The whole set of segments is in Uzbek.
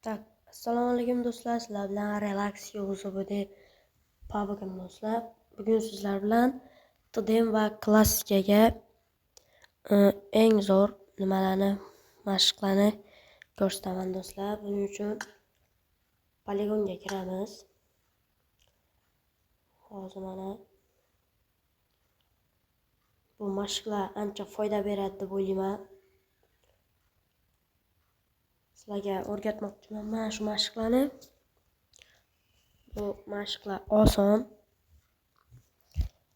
Так, assalomu alaykum do'stlar, sizlar bilan Relax UZBD PUBG do'stlar. Bugun sizlar bilan TDM va klassikaga eng zo'r nimalarni, mashqlarni ko'rsataman do'stlar. Buning uchun poligonga kiramiz. Hozir mana bu mashqlar ancha foyda beradi deb o'ylayman. Sizlarga o'rgatmoqchiman mana shu mashqlarni. Bu mashqlar oson.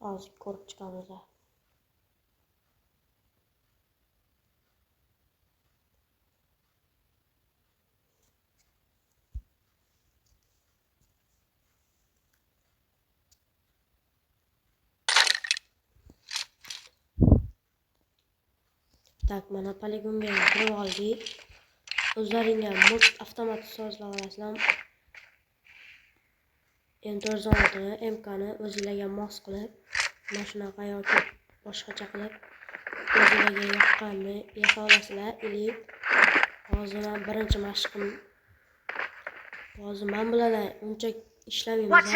Hozir ko'rib chiqamiz. Так, mana poligonga kirib oldik. O'zlaringga mult avtomat sozlab olasizlar. M416ni, MKni o'zinglarga mos qilib, mana shunaqa yoki boshqacha qilib o'zinglarga yoqqanini yasa olasizlar. Ili hozir men birinchi mashqim, hozir men bulardan uncha ishlamaymiz.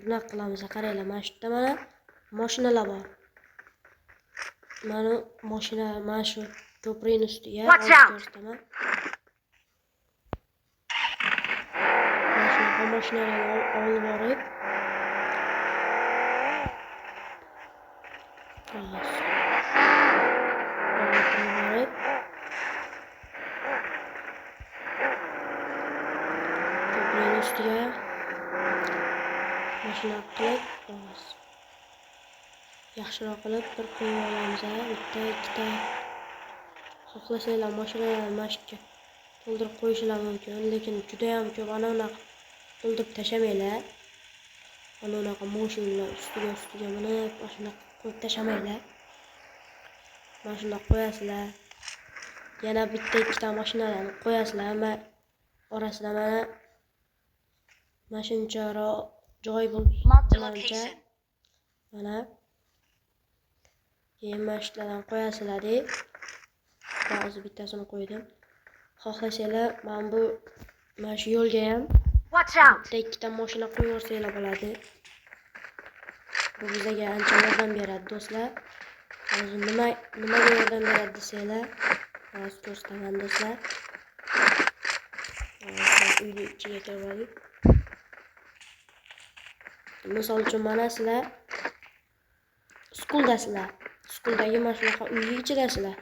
Bunaqa qilamiz, qaranglar, mana shu yerda mana mashinalar bor. Mana mashina, mana shu ko'prikning ustiga ko'rsataman. Mana shunaqa mashinalarni olib borib, ko'prikning ustiga mashina qilib, yaxshiroq qilib bir qo'yib olamiz, bitta, ikkita. Xohlasanglar mashinalarni mana shu yerga to'ldirib qo'yishlar mumkin, lekin juda ham ko'p ana unaqa to'ldirib tashlamanglar. Ana unaqa mashinalar ustiga minib, mana shunaqa qo'yib tashlamanglar. Mana shundoq qo'yasizlar. Yana bitta, ikkita mashinalarni qo'yasizlar. Mana orasida mana shuncharoq joy bo'lgancha mana keyin mana shulardan qo'yasizlar deb. Hozir bittasini qo'ydim. Xohlasanglar mana bu mana shu yo'lga ham bitta ikkita mashina qo'yib yuborsanglar bo'ladi. Bu bizga ancha yordam beradi do'stlar. Hozir nimaga yordam beradi desanglar, hozir ko'rsataman do'stlar. Hozir uyni ichiga kirib olaylik. Misol uchun mana sizlar skuldasizlar. Skuldagi mana shunaqa uyni ichidasizlar.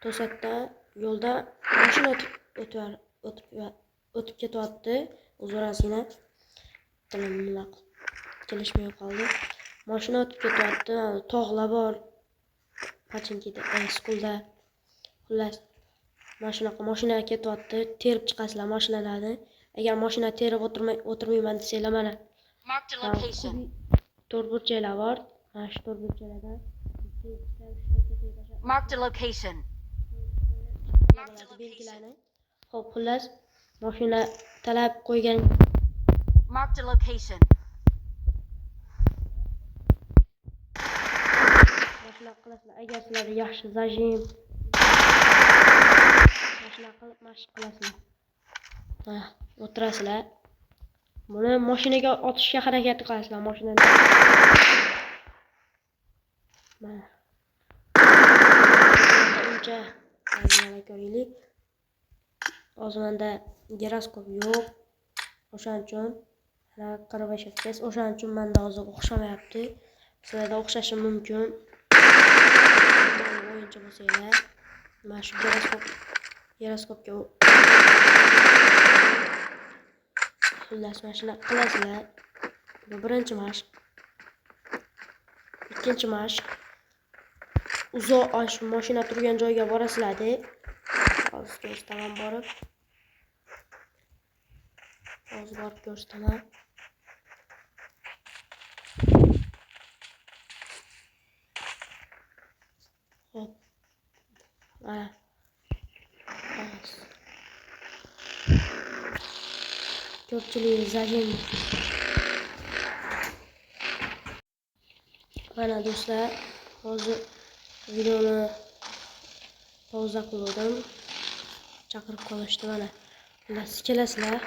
To'satdan yo'lda mashina o'tib ketyapti. Uzrasini tilim nima kelishmay qoldi. Mashina o'tib ketyapti. Tog'lar bor. Pachinkida, skulda. Xullas, mana shunaqa mashina ketyapti. Terib chiqasizlar mashinalarni. Agar mashina terib o'tirmayman desanglar, mana to'rtburchaklar bor. Mana shu to'rtburchaklardan Marked a location. Belgilarni. Xo'p, xullas, mashina talab qo'ygan. Marked a location. Mashina qilasizlar. Agar sizlarda yaxshi zajim mashina qilib mashq qilasizlar. Ha, o'tirasizlar. Buni mashinaga otishga harakat qilasizlar, mashinani. Mana. Uncha yana ko'raylik. Hozir menda giroskop yo'q. O'shaning uchun mana 45 FPS. O'shaning uchun menda hozir o'xshamayapti. Sizlarda o'xshashi mumkin. O'yinchi bo'lsanglar, mana shu giroskopga xullas mana shuni qilasizlar. Bu birinchi mashq. Ikkinchi mashq. Uzoq shu mashina turgan joyga borasizlar-da. Hozir ko'rsataman borib. Hozir borib ko'rsataman. Xo'p. Mana. Ko'pchilik zajim. Mana do'stlar, hozir videoni pauza qildim. Chaqirib qolishdi mana. Xullas, kelasizlar.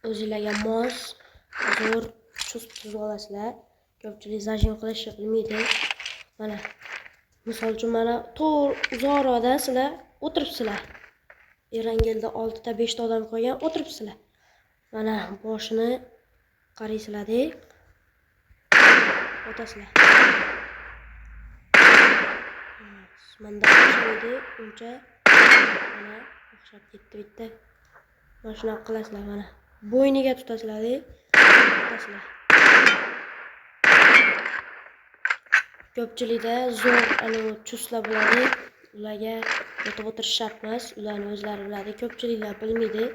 O'zinglarga mos zo'r chust tuzib olasizlar. Ko'pchilik zajim qilishni bilmaydi. Mana misol uchun mana to'g'ri uzoqroqda sizlar o'tiribsizlar. Erangelda 6 ta 5 ta odam qo'ygan, o'tiribsizlar. Mana boshini qaraysizlar-da. Otasizlar. Menda o'xshaydi, uncha mana o'xshab ketdi bitta. Mana shunaqa qilasizlar mana. Bo'yniga tutasizlar-da, otasizlar. Ko'pchilikda zo'r chustlar bo'ladi. Ularga yotib o'tirish shart emas, ularni o'zlari biladi. Ko'pchiliklar bilmaydi.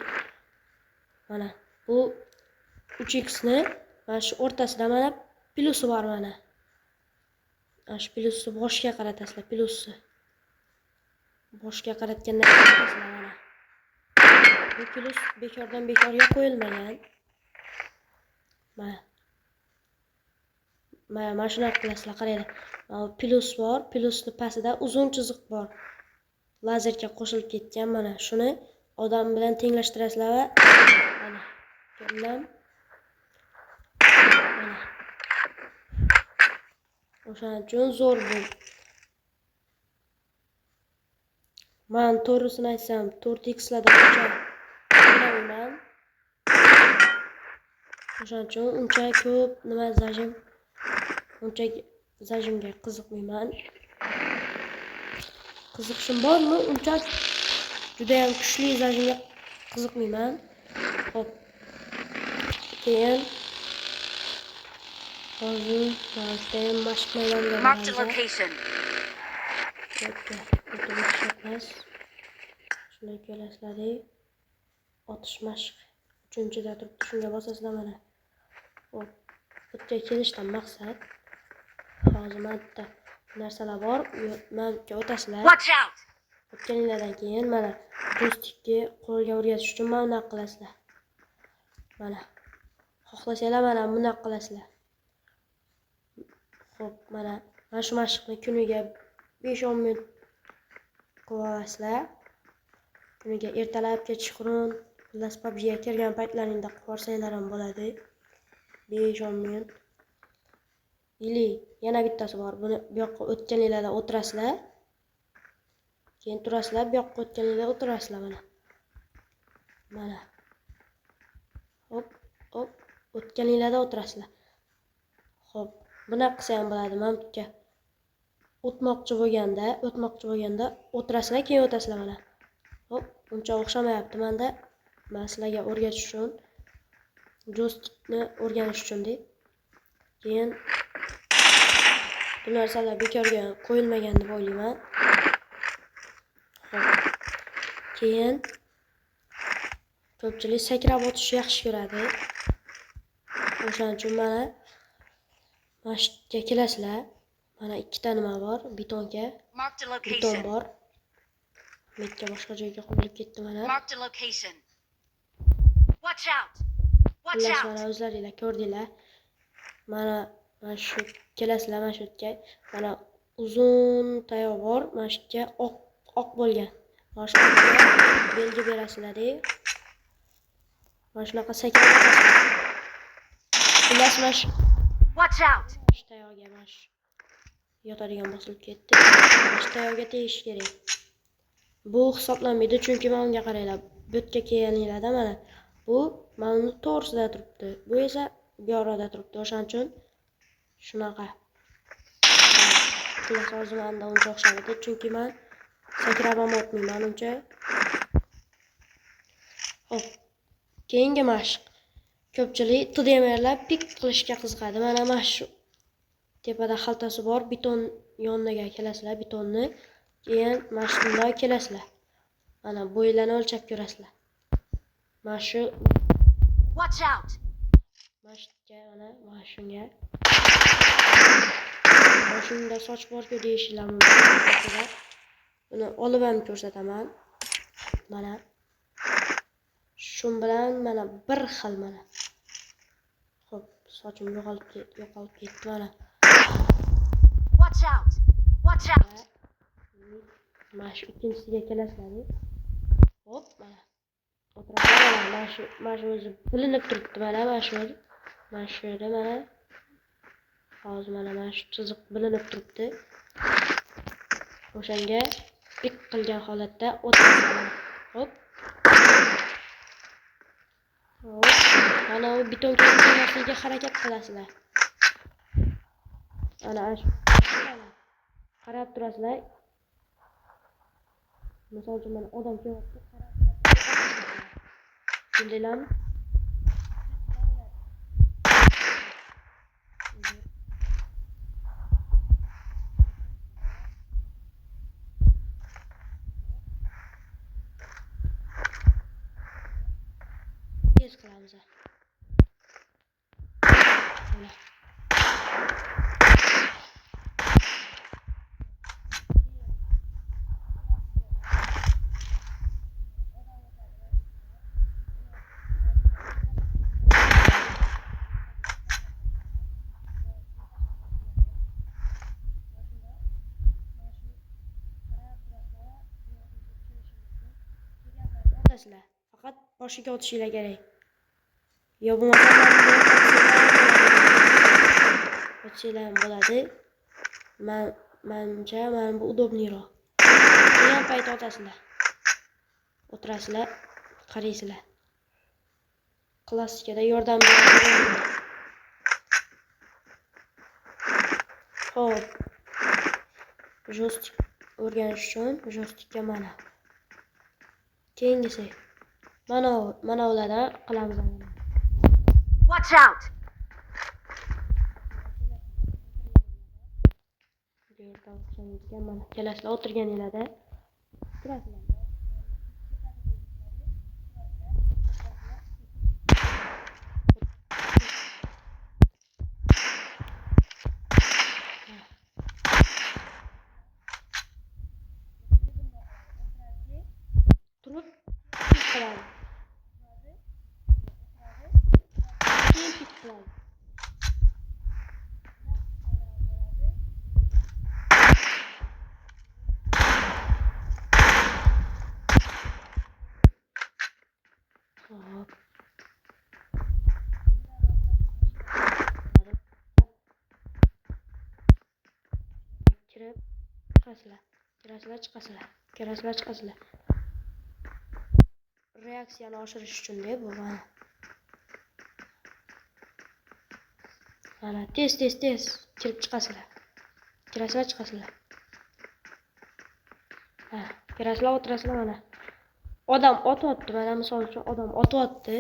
Mana bu 3x ni mana shu o'rtasida mana plusi bor mana. Mana shu plusni boshga qaratasizlar, plusni. Boshga qaratgandan keyin mana. Bu plus bekordan bekorga qo'yilmagan. Mana. Mana shunaqa qilasizlar, qaranglar. Mana plus bor, plusni pastida uzun chiziq bor. Lazerga qo'shilib ketgan mana shuni odam bilan tenglashtirasizlar va mana ko'rdinglarmi? Mana. O'shaning uchun zo'r bu. Men to'g'risini aytsam, 4x-lardan uncha o'ynamayman. O'shaning uchun uncha ko'p nima zajim, uncha zajimga qiziqmayman. Qiziqishim bormi? Uncha juda ham kuchli zajimga qiziqmayman. Xo'p. Keyin hozir mana mashq maydoniga Marked a boramiz. location. Shunday kelasizlar. Otish mashq 3-da turibdi. Shunga bosasizlar mana. Xo'p, bu yerga kelishdan maqsad hozir mana bitta narsalar bor. Mana bu yerga o'tasizlar. Watch out. O'tganinglardan keyin mana joystikni qo'lga o'rgatish uchun mana bunaqa qilasizlar. Mana xohlasanglar mana bunaqa qilasizlar. Xo'p, mana shu mashqni kuniga 5-10 minut qilib olasizlar. Kuniga ertalab, kechqurun, xullas PUBG'ga kirgan paytlaringda qilib olsanglar ham bo'ladi. 5-10 minut. Ili yana bittasi bor. Buni bu yoqqa o'tganinglarda o'tirasizlar. Keyin turasizlar, bu yoqqa o'tganinglarda o'tirasizlar mana. Mana. Hop, hop, o'tganinglarda o'tirasizlar. Xo'p, bunaqa qilsa ham bo'ladi. Mana bu yerga o'tmoqchi bo'lganda o'tirasizlar, keyin o'tasizlar mana. Hop, uncha o'xshamayapti menda. Men sizlarga o'rgatish uchun, joystikni o'rganish uchun deb. Keyin bu narsalar bekorga qo'yilmagan deb o'ylayman. Xo'p. Keyin ko'pchilik sakrab o'tishni yaxshi ko'radi. O'shaning uchun mana shu yerga kelasizlar. Mana ikkita nima bor, betonga. Marked a Beton location. bor. Metga boshqa joyga qo'yilib ketdi mana. Marked a location. Watch out. Watch Xullas, out. mana o'zlaringlar ko'rdinglar. Mana shu kelasizlar mana shu yerga. Mana uzun tayoq bor, mana shu yerga oq bo'lgan. Mana shu oqga belgi berasizlar-da. Mana shunaqa sakrab o'tasizlar. Xullas, mana shu Watch out. shu tayoqga mana shu yotadigan bosilib ketdi. Mana shu tayoqga tegish kerak. Bu hisoblanmaydi, chunki mana unga qaranglar. Bu yerga kelganinglarda mana bu mana uni to'g'risida turibdi. Bu esa bu yoqda turibdi. O'shaning uchun shunaqa. Xullas, hozir menda uncha o'xshamaydi, chunki men sakrab ham o'tmayman uncha. Xo'p, keyingi mashq. Ko'pchilik TDMrlar pik qilishga qiziqadi. Mana shu tepada xaltasi bor, beton yoniga kelasizlar, betonni. Keyin mana shunday kelasizlar. Mana bo'ylarni o'lchab ko'rasizlar. Mana shu Watch out. Mana shu yerga, mana shunga. Mana shunda soch bor-ku deyishinglar mumkin. Buni olib ham ko'rsataman. Mana shun bilan mana bir xil mana. Xo'p, sochim yo'qolib ketdi mana. Watch out. Watch out. Mana shu ikkinchisiga kelasizlar. Hop, mana. O'tirasizlar, mana shu o'zi bilinib turibdi, mana shu. Mana shu yerda mana. Hozir mana shu chiziq bilinib turibdi. O'shanga pik qilgan holatda o'tirasizlar. Hop. Hop. Mana u betonga urilmasligiga harakat qilasizlar. Ana shu qarab turasizlar. Misol uchun mana odam kelyapti, qarab turasizlar. Tushundinglarmi? Tez qilamiz. Mana. Faqat boshiga otishinglar kerak. Yo bo'lmasa otishinglar ham bo'ladi. Menimcha mana bu udobniyroq. Degan payt otasizlar. O'tirasizlar, qaraysizlar. Klassikada yordam beradi. Xo'p. Joystick o'rganish uchun joystickka mana. Keyingisi mana ulardan qilamiz. Watch out. Bu yerda o'tirgan mana kelasizlar, o'tirganinglarda turasizlar. Turib pik qiladi. Keyin pik qiladi. Hop. Kirib chiqasizlar. Kirasizlar, chiqasizlar. Kirasizlar, chiqasizlar. Reaksiyani oshirish uchun deb bu mana. Mana tez tez tez kirib chiqasizlar. Kirasizlar, chiqasizlar. Ha, kirasizlar, o'tirasizlar mana. Odam otyapti, mana misol uchun odam otyapti.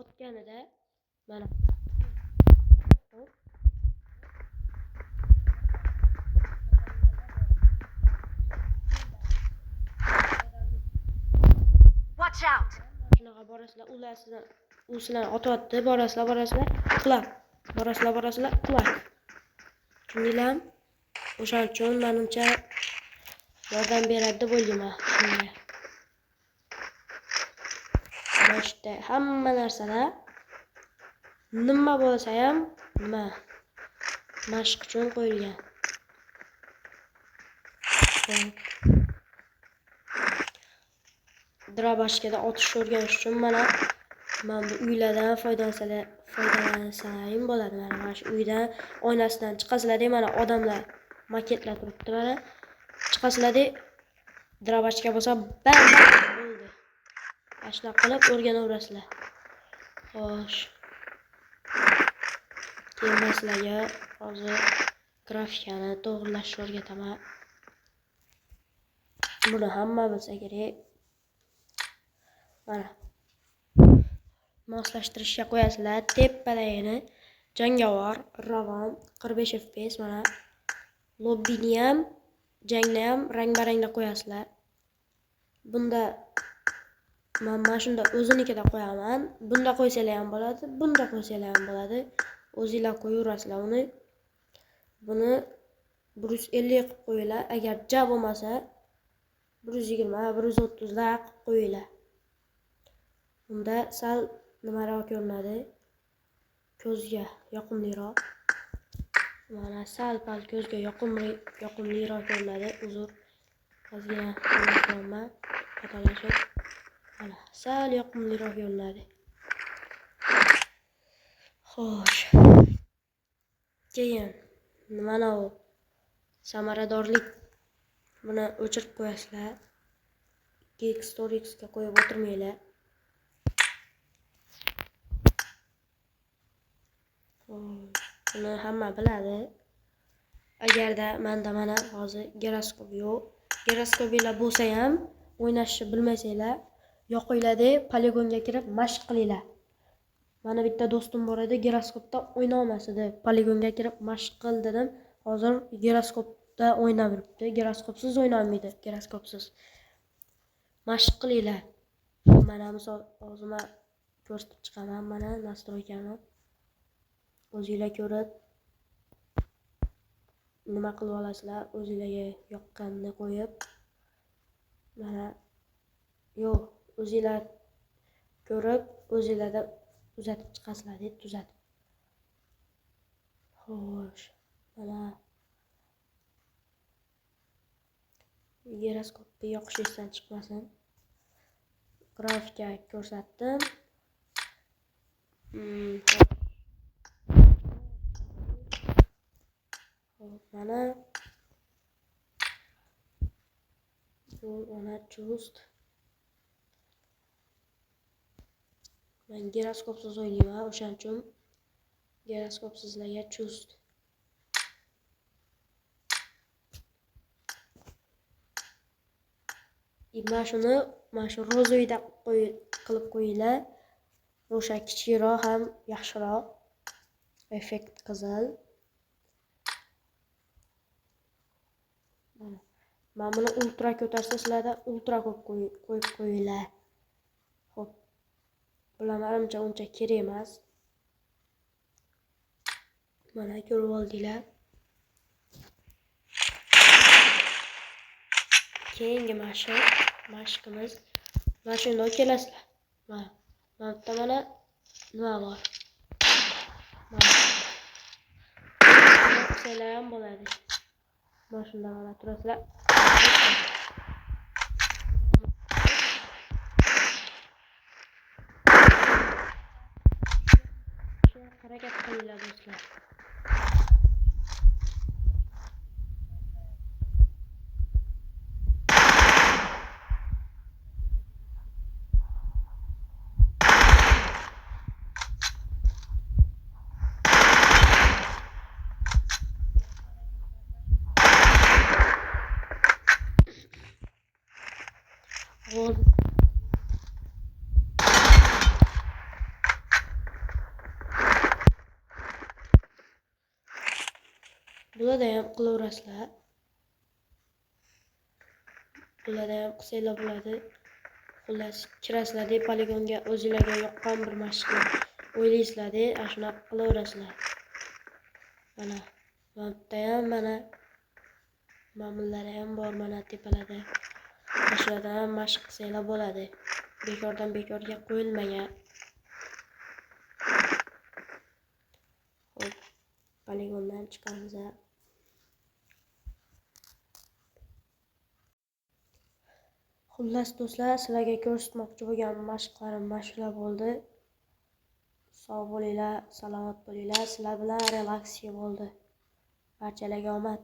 Otganida mana. Hop. Watch out. Shunaqa borasizlar, ular sizdan, u sizlarni otyapti, borasizlar, borasizlar, qulab. Borasizlar, borasizlar, qulab. Tushundinglarmi? O'shaning uchun menimcha yordam beradi deb o'ylayman shunga. Mana shu yerda hamma narsalar nima bo'lsa ham nima mashq uchun qo'yilgan. Drabashkada otish o'rganish uchun mana bu uylardan foydalansalaring bo'ladi. Mana shu uydan oynasidan chiqasizlar, mana odamlar maketlar turibdi, mana chiqasizlar, drabashka bo'lsa bam bo'ldi. Mana shunaqa qilib o'rganaverasizlar. Xo'sh. Keyin men sizlarga hozir grafikani to'g'rilashni o'rgataman. Buni hamma bilsa kerak. Mana moslashtirishga qo'yasizlar. Tepadagini jangovar, ravon, 45 FPS mana lobbini ham, jangni ham rang-barangda qo'yasizlar. Bunda men mana shunda o'zinikida qo'yaman. Bunda qo'ysanglar ham bo'ladi, bunda qo'ysanglar ham bo'ladi. O'zinglar qo'yaverasizlar uni. Buni 150 qilib qo'yinglar. Agar ja bo'lmasa 120, 130 lar qilib qo'yinglar. Unda sal nimaroq ko'rinadi, ko'zga yoqimliroq. Mana sal pal ko'zga yoqimliroq ko'rinadi, uzr. Ozgina qilyapman, xatolashib. Mana sal yoqimliroq ko'rinadi. Xo'sh. Keyin mana u samaradorlik, buni o'chirib qo'yasizlar. 2x 4x ga qo'yib o'tirmanglar. Buni hamma biladi. Agarda menda mana hozir giroskop yo'q. Giroskopinglar bo'lsa ham o'ynashni bilmasanglar, yoqinglar-da, poligonga kirib mashq qilinglar. Mana bitta do'stim bor edi, giroskopda o'ynolmas edi. Poligonga kirib mashq qil dedim. Hozir giroskopda o'ynab yuribdi. Giroskopsiz o'ynolmaydi, giroskopsiz. Mashq qilinglar. Mana misol hozir men ko'rsatib chiqaman, mana nastroykani. O'zinglar ko'rib nima qilib olasizlar, o'zinglarga yoqqanini qo'yib. Mana yo'q, o'zinglar ko'rib, o'zinglarda uzatib chiqasizlar, deb tuzatib. Xo'sh, mana giroskopni yoqish esdan chiqmasin. Grafika ko'rsatdim. Xo'p, mana bu mana chust. Men giroskopsiz o'ynayman, o'shaning uchun giroskopsizlarga chust. Mana shuni, mana shu rozuyda qilib qo'yinglar. O'sha kichikroq ham yaxshiroq. Effekt qizil. Mana buni ultra ko'tarsa sizlarda ultra ko'p qo'yib qo'yinglar. Xo'p. Bular menimcha uncha kerak emas. Mana ko'rib oldinglar. Keyingi mashqimiz mana shunday kelasizlar. Mana bu yerda mana nima bor? Mana. Qilsanglar ham bo'ladi. Mana shunda mana turasizlar. Harakat qilinglar do'stlar. Bularda ham qilaverasizlar. Bularda ham qilsanglar bo'ladi. Xullas, kirasizlar deb poligonga o'zingizlarga yoqqan bir mashqni o'ylaysizlar deb, ana shunaqa qilaverasizlar. Mana bu yerda ham mana ma'murlari ham bor, mana tepalarda. Mana shulardan ham mashq qilsanglar bo'ladi. Bekordan bekorga qo'yilmagan. Xo'p, poligondan chiqamiz. Xullas do'stlar, sizlarga ko'rsatmoqchi bo'lgan mashqlarim mana shular bo'ldi. Sog' bo'linglar, salomat bo'linglar. Sizlar bilan relaksiya bo'ldi. Barchalarga omad.